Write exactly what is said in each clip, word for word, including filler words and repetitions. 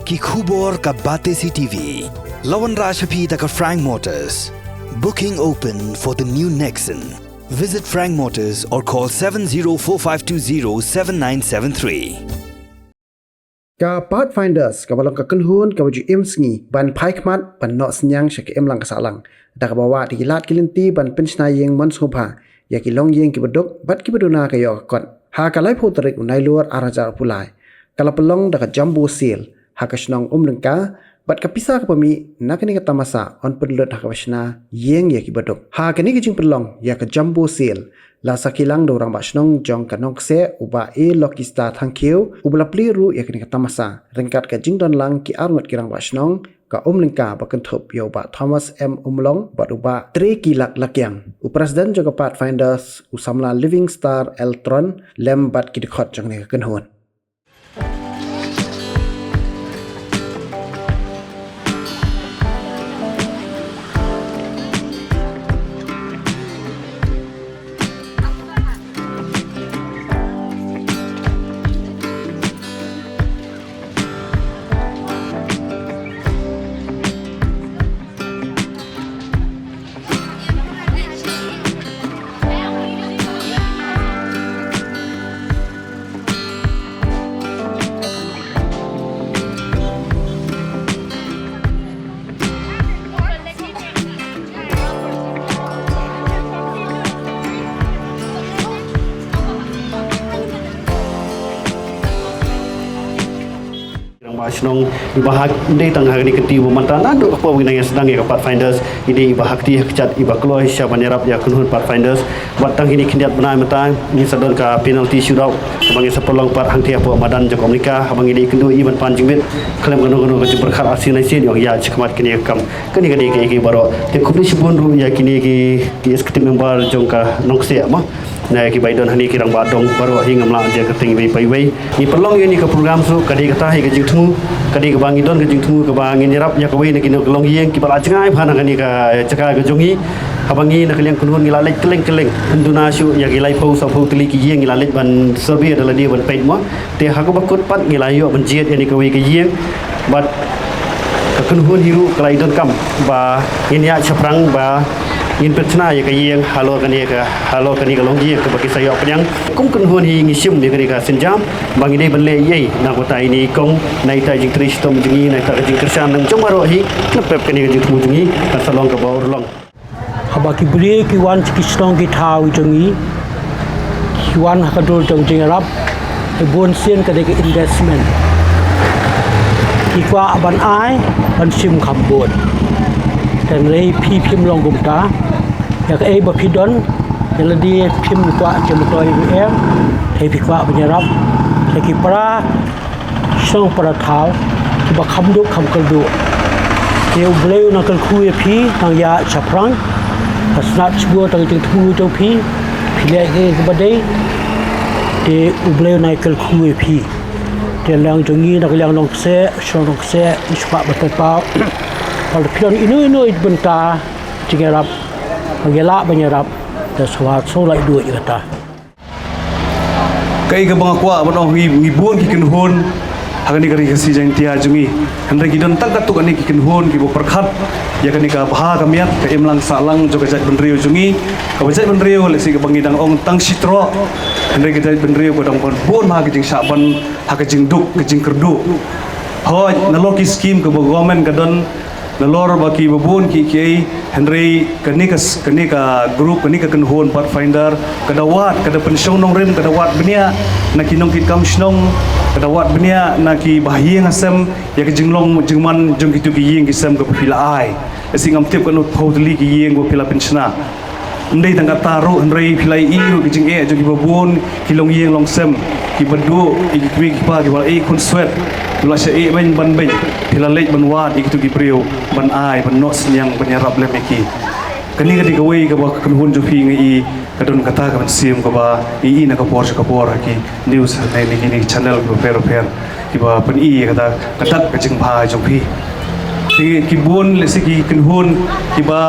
Ki khubor ka Batesi T V. La wanrah sha phi da ka Frank Motors. Booking open for the new Nexon. Visit Frank Motors or call seven zero four five two zero seven nine seven three. Ka Pathfinders kaba long ka kynhun kaba ju im sngi ban phai khmat ban noh synñiang sha ka imlang ka sahlang, da kaba wad ïa ki lad ki lynti ban pynshna ïing mon sngewbha ïa ki longïing kiba duk bad kiba duna ka ïoh ka kot. Ha ka laiphew tarik u Nailur ar hajar arphew lai, ka la pynlong da ka Jumbo Sale ha ka shnong Umlyngka, bad ka pisa kaba mih na kane ka tamasa yn pynlut ha kaba shna ïing ïa kiba duk. Ha kane ka jingpynlong ïa ka Jumbo Sale, la sakhi lang da u rangbah shnong jong ka Nongkseh, u Bah A Lucky Star Thangkhiew, uba la plie ruh ïa kane ka tamasa ryngkat ka jingdon lang ki arngut ki rangbah shnong, ka Umlyngka ba kynthup ïa u Bah Thomas M Umlong bad u Bah Treikilak Lakiang. U President jong ka Pathfinders, u samla Living Star L Tron, lem bad ki dkhot jong kane ka kynhun. Rangbah shnong, iba hap dei tang ha kane ka kti ba mynta naduh ka por ba ngi nang ïa sdang ïa ka Pathfinders, ngi dei iba ha kti ha kjat, iba kloi sha ban ïarap ïa ka kynhun Pathfinders. Bad tang kine khyndiat bnai mynta ngin sa don ka penalty shootout, ba ngin sa pynlong pat hangtei hapoh madan jong ka Umlyngka, haba ngi dei kynduh i ban pan jingmit khlem kano kano ka jingpyrkhat arsien arsien ïa ka ïa shakhmat kane ka kam. Kane ka dei ka ïa ki baroh. Te khublei shibun ruh ïa kine ki, ki executive member jong ka Nongkseh mo. Na ki bai don hani ki rangbah dong baroh hi ngam lah jia ka ting wei pai wei. Ngi pynlong ïa ni ka program su ka dei kata hi ka jingthmu, ka dei kaba ngi don ka jingthmu kaba ngin ïarap ïa kawei na ki nong ka longïing kiba la jngai bha na kane ka jaka ka jong ngi. Haba ngi na ka liang kynhun ngi la leit kylleng kylleng, ym duna shuh ïa ki laiphew sawphew tylli ki ïing ngi la leit ban survey da lade ban peit mo. Te ha kaba kut pat ngi la ïoh ban jied ïa ni kawei ka ïing bad ka kynhun hi ruh ka la ïa donkam ba ngin ïa shaphrang ba ngin pynchna ïa ka ïing halor kane ka, halor kane ka longïing kaba ki sa ïoh pdiang. Kum kynhun hi ngi shim ïa kane ka sienjam ba ngi dei ban leh ei ei na ka bynta ine i kong, na ita i jingtrei shitom jong ngi, na ita ka jingkyrshan nang jong baroh hi, na pep kane ka jingthmu jong ngi kan sa long kaba urlong. Haba ki briew ki wan sha ki shnong ki thaw jong ngi, ki wan ha ka dur jong jingïarap, te bun sien ka dei ka investment. Ki kwah ban ai ban shim kham bun. Te hynrei phi phim long kumta. Ïa kaei ba phi don, ïa lade phim kwah jingmyntoi ruh em, te phi kwah ban ïarap. Te ki para shnong para thaw kiba kham duk kham kyrduh, te U Blei u nang kyrkhu ïa phi, nang ïa shaphrang. Ka snat shibun tang jingthmu jong phi, phi leh kaei kaba dei, te U Blei u nang kyrkhu ïa phi. Te liang jong ngi na ka liang Nongkseh, shnong Nongkseh, ngi sngewbha ban pynpaw ba lada phi don ino ino i bynta jingïarap, ba ngi lah ban ïarap, te sngewbha sngewlait duh ïa kata. Kaei kaba nga kwah ban ong, ngi, ngi bun ki kynhun ha kane ka Ri Khasi Jaiñtia jong ngi. Hynrei ki don tang katto katne ki kynhun kiba pyrkhat ïa kane ka bha ka miat, ka imlang sahlang jong ka jaitbynriew jong ngi. Kaba jaitbynriew lehse kaba ngi dang ong tang shi troh, hynrei ka jaitbynriew ka dang bun bun ha ka jingshah ban, ha ka jingduk ka jingkyrduh. Hooid, nalor ki skim kaba government ka don, nalor ba kiba bun ki, kiei, hynrei kane ka s-, kane ka group, kane ka kynhun Pathfinder ka da wad, ka da pynshong nongrim, ka da wad bniah na ki nongkitkam shnong, ka da wad bniah na ki bahaïing hasem ïa ka jinglong jingman jong kito ki ïing ki sem kaba phi la ai. Lehse ngam tip katno phew tylli ki ïing ba phi la pynshna. Ym dei tang kata ruh, hynrei phi la ïohi ruh ki jingeh jong kiba bun ki longïing longsem, kiba duh ïa ki kmie ki kpa, kiba la ïeh khunswet, kiba la shah ïeh beiñ ban beiñ. Phi la leit ban wad ïa kito ki briew ban ai, ban noh synñiang, ban ïarap lem ïa ki. Kane ka dei kawei kaba ka kynhun jong phi nga i ka don kata ka mynsiem kaba i, i na ka por sha ka por ha ki news, ha kine ki channel kiba pher pher, kiba pyni ïa kata ka dak ka jingbha jong phi. Te ki bun lehse ki kynhun kiba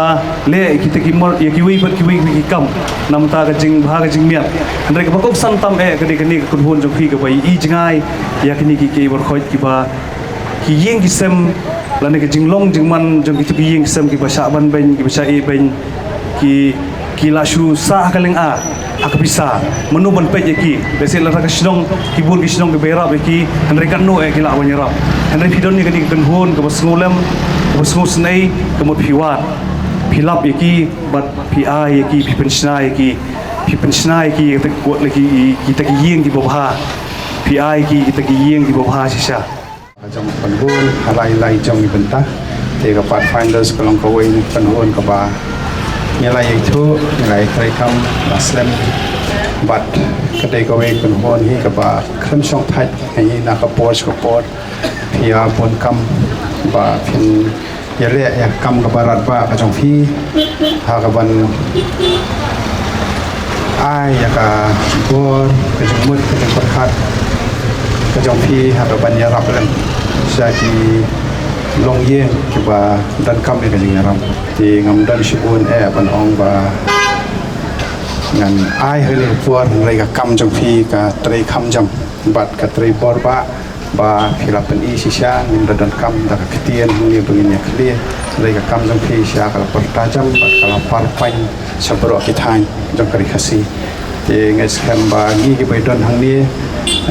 leh kita ki mor ïa kiwei pat kiwei kiwei ki kam namar ka jingbha ka jingmiat. Hynrei kaba kongsan tam eh ka dei kane ka kynhun jong phi kaba i, i jngai ïa kine ki, ki baroh kiba Ki ïing ki sem lane ki jinglong jingman jong kito ki ïing ki sem kiba shah ban beiñ, kiba shah ïeh beiñ, ki, ki la shu sah ha ka lynga ha ka pisa. Mano ban peit ïa ki? Lehse lada ka shnong, ki bun ki shnong kiba ïarap ïa ki, hynrei katno eh ki lah ban ïarap? Hynrei phi don ïa kane ka kynhun kaba sngewlem, kaba sngewsynei, ka mut phi wad, phi lap ïa ki, bad phi ai ïa ki, phi pynshna ïa ki, phi pynshna ïa ki kita ki, kita ki ïing kiba bha. Phi ai ïa ki kita ki ïing kiba bha shisha. Ka jong ka kynhun ha lai lai jong ki bynta. Te ka Pathfinders ka long kawei na ka kynhun kaba ngi la ïathuh, ngi la ïatrei kam la slem. Bad ka dei kawei ka kynhun hi kaba khlem shongthait hi na ka por sha ka por. Phi ïa bun kam ba phin ïaleh ïa ka kam kaba radbah ka jong phi ha kaban ai ïa ka bor, ka jingmut, ka jingpyrkhat ka jong phi ha kaban ïarap lem sha ki longïing kiba donkam ïa ka jingïarap. Te ngam don shibun eh ban ong ba ngan ai ha kane ka por, hynrei ka kam jong phi ka trei kham jam bad ka trei bor bah. Ba phi la pyni shisha, ngim da donkam da ka ktien hangne ba ngin ïa khlieh. Hynrei ka kam jong phi shisha ka la pyrta jam bad ka la par paiñ sha baroh ki thaiñ jong ka Ri Khasi. Te nga ngeit skhem ba ngi kiba ïadon hangne,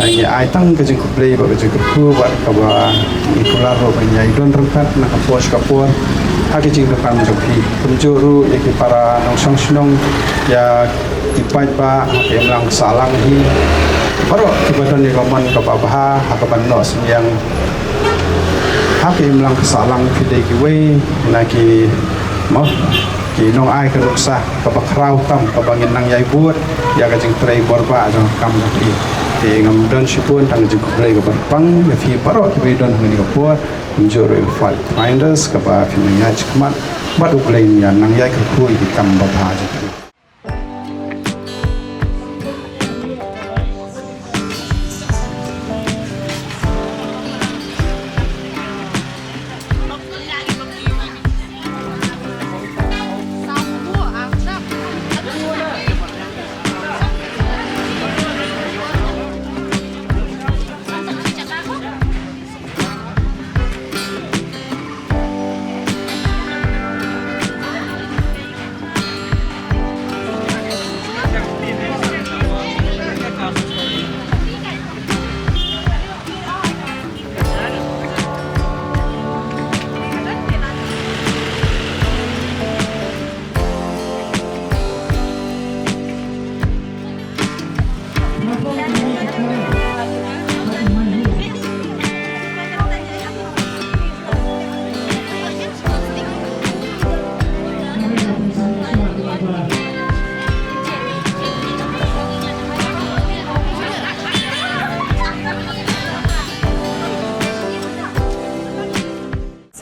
eh, ngi ai tang ka jingkhublei bad ka jingkyrkhu bad kaba ngi kular ruh ba ngi ïa ïadon ryngkat na ka por sha ka por ha ki jingdonkam jong phi. Kumjuh ruh ïa ki para nongshong shnong, ïa ki paidbah ha ka imlang ka sahlang hi. Baroh kiba don ïa ka mon kaba bha ha kaban noh synñiang ha ka imlang ka sahlang, phi dei kiwei na ki, mo, ki nongai ka nuksa kaba khraw tam kaba ngin nang ïai bud ïa ka jingtrei bor bah jong ka kam jong phi. Te ngam don shibun, tang ka jingkhublei kaba pang ïa phi baroh kiba ïadon hangne ka por. Kumjuh ruh ïa ka Pathfinders kaba phi nang ïaid shakhmat bad U Blei un ïa nang ïai kyrkhu ïa ki kam babha jong phi.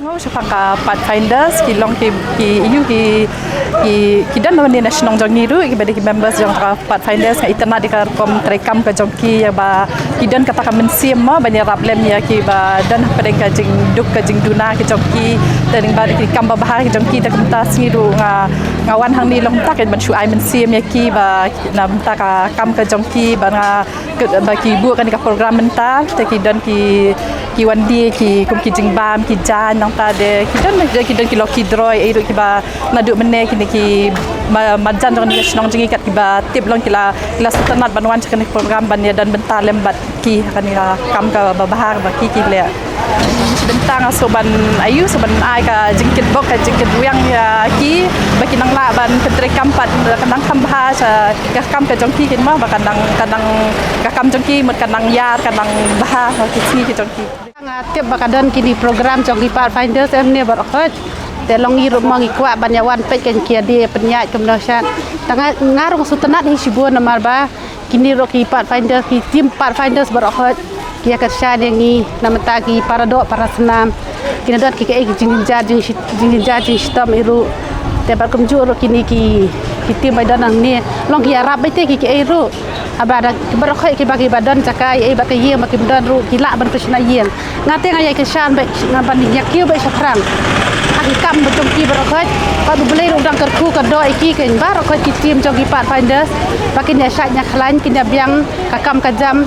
Sngew shaphang ka Pathfinders, ki long ki, ki, ïu ki, ki, ki don hangne na shnong jong ngi ruh, kiba dei ki members jong ka Pathfinders, nga itynnad ïa ka rukom treikam ka jong ki, ïa ba ki don kata ka mynsiem mo ban ïarap lem ïa kiba don hapdeng ka jingduk ka jingduna ka jong ki, te lyngba ki kam babha ka jong ki, te kumta sngi ruh nga, nga wan hangne long kumta ka ban shu ai mynsiem ïa ki ba na bynta ka kam ka jong ki, ba nga Ki, ba ki buh kane ka program mynta, te ki don ki, ki wan die, ki kum ki jingbam, ki jaiñ, nangta de ki don, ki don ki lucky draw, ei ruh kiba naduh mynne kine ki ma-, marjan jong kane ka shnong jong ngi kat kiba tip long ki la, ki la sngewtynnad ban wan sha kane ka program ban ïa don bynta lem bad ki ha kane ka kam kaba bha kaba ki, ki leh. Shi bynta nga shu ban, ïa u shu ban ai ka jingkitbok ka jingkitrwiang ïa ki ba ki nang lah ban pyntreikam pat, ka nang kham bha sha ka kam ka jong ki, kin mo, ba ka nang, ka nang, ka kam jong ki mut ka nang ïar, ka nang bha ha ki sngi ki jong ki. Nga tip ba ka don kine program jong ki Pathfinders em ne baroh khoit. Te long ngi ruh mo ngi kwah ban ïa wan peit ka jingkit die pynïaid kumno shat. Tang nga, nga ruh nga sngewtynnad hi shibun namar ba kine ruh ki Pathfinders, ki team Pathfinders baroh khoit ki ïa kyrshan ïa ngi na bynta ki para doh para snam. Kine don ki kaei ki jingjynjar jingshi-, jingjynjar jingshitom ei ruh. Te bad kumjuh ruh kine ki, Ki tim ba don hangne long ki ïarap beit te ki, kiei ruh. Haba da ki baroh khoit kiba, kiba don jaka ïa ei bad ka ïing ba kim don ruh ki lah ban pynshna ïing. Nga te nga ïai kyrshan beit, nga ban ïa kiew beit shaphrang ha ki kam ba jong ki baroh khoit. Bad U Blei ruh u dang kyrkhu ka doh ïa ki, keiñ baroh khoit ki tim jong ki Pathfinders ba kin ïa shait ïa khlaiñ, kin ïa biang ka kam ka jam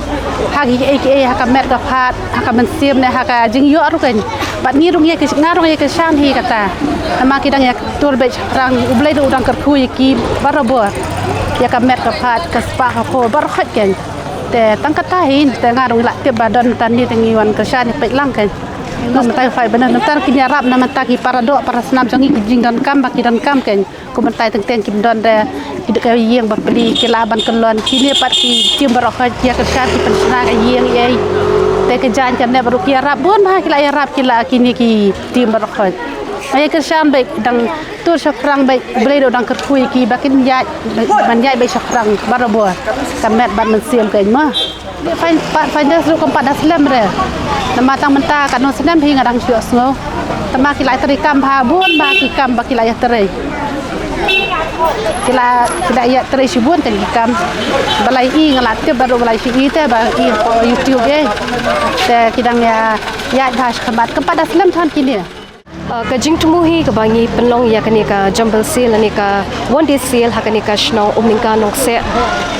ha kiei kiei, ha ka met ka phad, ha ka mynsiem ne ha ka jingïoh ruh, keiñ. Bad ngi ruh ngi ïa kyr-, nga ruh ngi ïa kyrshan hi kata. Namar ki dang ïa tur beit shaphrang, U Blei ruh u dang kyrkhu ïa ki barabor, ïa ka met ka phad, ka spah ka phew, baroh khoit, keiñ. Te tang kata hi te nga ruh ngi la tip ba don, tang ni te ngi wan kyrshan ïa peit lang, keiñ. Kum mynta u Five Fingers, namar kin ïarap na mynta ki para doh para snam jong ngi, ki jingdonkam ba ki donkam, keiñ. Kum mynta teng teng kim don de ki, ka ïing ba pli, ki lah ban kyllon. Kine pat ki tim baroh khoit ki ïa kyrshan, ki pynshna ka ïing ei. Te ka jaiñ ka nep ruh ki ïarap bun bha, ki la ïarap, ki la, kine ki tim baroh khoit. Nga ïa kyrshan beit, dang tur shaphrang beit, U Blei ruh u dang kyrkhu ïa ki ba kin ïaid, ban ïaid beit shaphrang barabor, ka met bad mynsiem, keiñ, mo. Pathfin-, Pathfinders ruh kam pat da slem re. Namar tang mynta katno snem hi nga dang shu ïohsngew. Tangba ki la ïatrei kam bha, bun bha ki kam ba ki la ïatrei. Ki la, ki la ïatrei shibun, keiñ, ki kam. Ba la ïohi, nga la tip baroh, ba la ïohi te ba ïohi ha YouTube, eh. Te ki dang ïa, ïaid bha shakhmat. Kam pat da slem than kine. Uh, ka jingthmu hi kaba ngi pynlong ïa kane ka Jumble Sale lane ka One Day Sale ha kane ka shnong Umningka Nongkseh.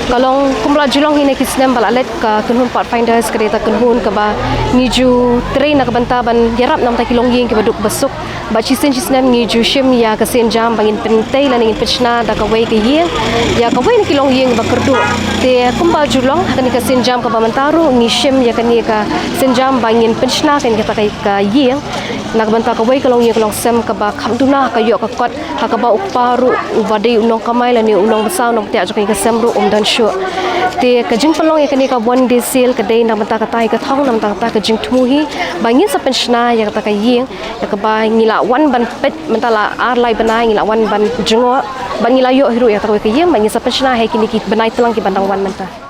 Ka long kumba la ju long hi na ki snem ba la leit, ka kynhun Pathfinders ka dei ta kynhun kaba ngi ju trei na ka bynta ban ïarap na ka bynta ki longïing kiba duk ba suk. Bad shisien shisnem ngi ju shim ïa ka sienjam ba ngin pyntei lane ngin pynshna da kawei ka ïing ïa kawei na ki longïing ba kyrduh. Te kumba ju long ha kane ka sienjam kaba mynta ruh ngi shim ïa kane ka sienjam ba ngin pynshna kane kata ka, ka ïing. Na ka bynta kawei ka longïing ka longsem kaba kham duna ha ka ïoh ka kot, ha kaba u kpa ruh uba dei u nongkamai lane u nongbsa u nongpynïaid jong kane ka sem ruh um don shuh. Te ka jingpynlong ïa kane ka One Day Sale ka dei na ka bynta kata hi ka thong, na ka bynta kata ka jingthmu hi ba ngin sa pynshna ïa kata ka ïing, ïa kaba ngi la wan ban peit mynta la ar lai bnai, ngi la wan ban jngoh, ban ngi la ïoh hi ruh ïa kata kawei ka ïing, ba ngin sa pynshna ha kine ki bnai tlang kiban dang wan mynta.